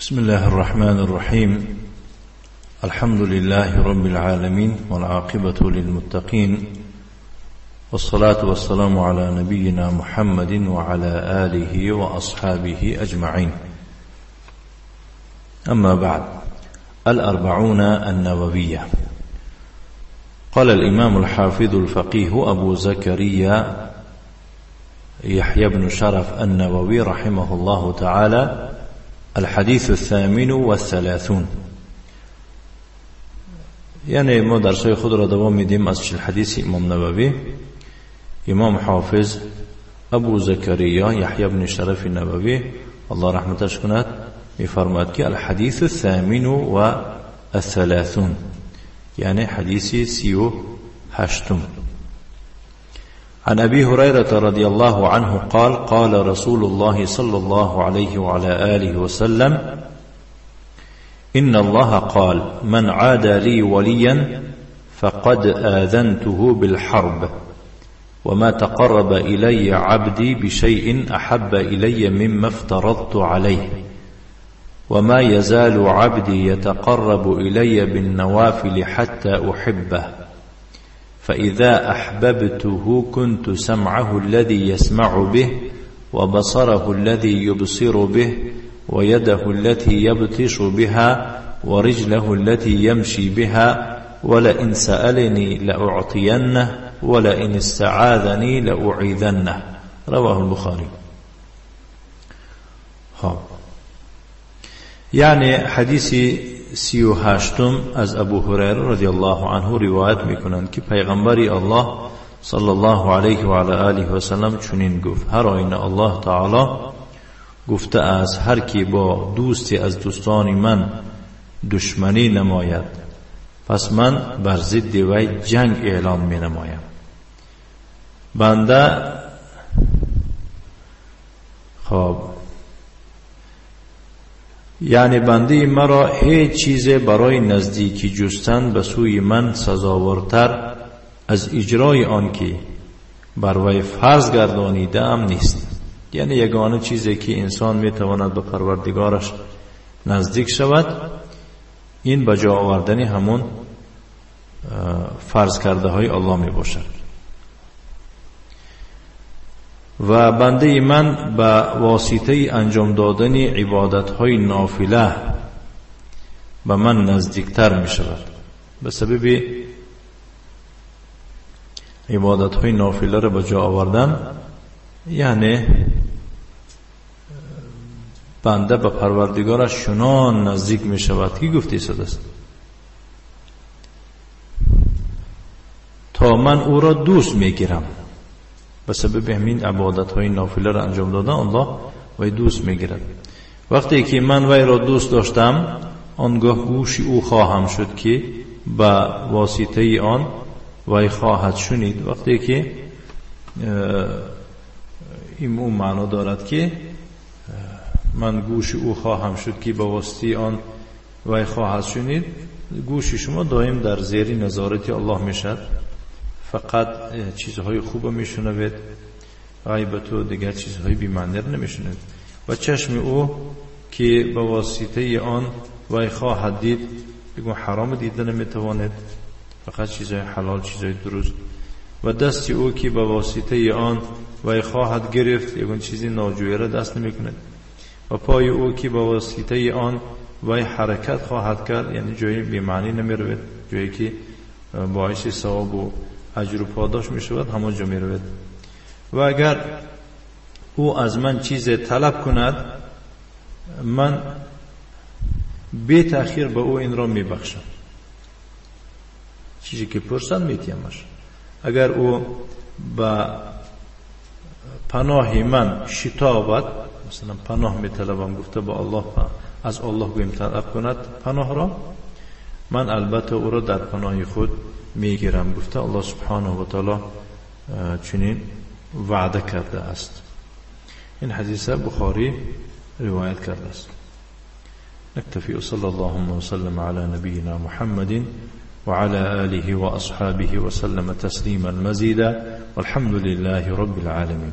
بسم الله الرحمن الرحيم. الحمد لله رب العالمين، والعاقبة للمتقين، والصلاة والسلام على نبينا محمد وعلى آله وأصحابه أجمعين. أما بعد، الأربعون النووية. قال الإمام الحافظ الفقيه أبو زكريا يحيى بن شرف النووي رحمه الله تعالى: الحديث الثامن والثلاثون. یعنی ما درسای خود را دوام میدیم از 40 حدیث امام نووی. امام حافظ ابو زکریا یحیی بن شرف نووی الله رحمتش کند میفرماید که الحدیث الثامن والثلاثون، یعنی حدیث 38. عن أبي هريرة رضي الله عنه قال: قال رسول الله صلى الله عليه وعلى آله وسلم: إن الله قال: من عادى لي وليا فقد آذنته بالحرب، وما تقرب إلي عبدي بشيء أحب إلي مما افترضت عليه، وما يزال عبدي يتقرب إلي بالنوافل حتى أحبه، فإذا أحببته كنت سمعه الذي يسمع به، وبصره الذي يبصر به، ويده التي يبطش بها، ورجله التي يمشي بها، ولئن سألني لأعطينه، ولئن استعاذني لأعيذنه. رواه البخاري. یعنی حدیث 38 از ابو هریره رضی الله عنه روایت میکنند که پیغمبری الله صلی الله علیه و علی آله و سلم چنین گفت: هر آینه الله تعالی گفته است هر کی با دوستی از دوستان من دشمنی نماید، پس من بر ضد وی جنگ اعلان می نمایم. بنده خب یعنی بنده مرا هیچ چیز برای نزدیکی جستن به سوی من سزاوارتر از اجرای آن که بر وی فرض گردانیده ام نیست. یعنی یگانه چیزی که انسان میتواند به پروردگارش نزدیک شود، این به جا آوردن همون فرض کرده های الله می باشد. و بنده من به واسطه انجام دادن عبادت های نافله به من نزدیکتر می شود. به سبب عبادت های نافله را به جا آوردن، یعنی بنده به پروردگارش چنان نزدیک می شود که گفته شده است تا من او را دوست می گیرم. به سبب همین عبادت های نافله را انجام دادن الله وی دوست می گیرد. وقتی که من وی را دوست داشتم، آنگاه گوش او خواهم شد که به واسطه آن وی خواهد شنید. وقتی که این او معنا دارد که من گوش او خواهم شد که به واسطه آن وی خواهد شنید، گوش شما دائم در زیر نظارت الله میشد، فقط چیزهای خوب میشنوید، غیبت و دیگر چیزهای بی‌معنی را نمیشنوید. و چشم او که به واسطه آن وی خواهد دید، بگو حرام دیده نمیتواند، فقط چیزهای حلال، چیزهای درست. و دست او که به واسطه آن وی خواهد گرفت، یکون چیزی ناجویه را دست نمیکند. و پای او که به واسطه آن وی حرکت خواهد کرد، یعنی جایی بی‌معنی نمیرود، جایی که باعث ثواب و اجر و پاداش می شود همانجا می رود. و اگر او از من چیز طلب کند، من بی تأخیر به او این را می بخشم. چیزی که پرسد می تیمش. اگر او به پناه من شتابد، مثلا پناه می طلبم گفته با الله، از الله گویم طلب کند پناه را، من البته او را در پناه خود میگیرم. گفته الله سبحانه و تعالی چنین وعده کرده است. این حدیث بخاری روایت کرده است. نكتفي، صلى الله وسلم على نبينا محمد وعلى آله وأصحابه وسلم تسليما مزيدا، والحمد لله رب العالمين.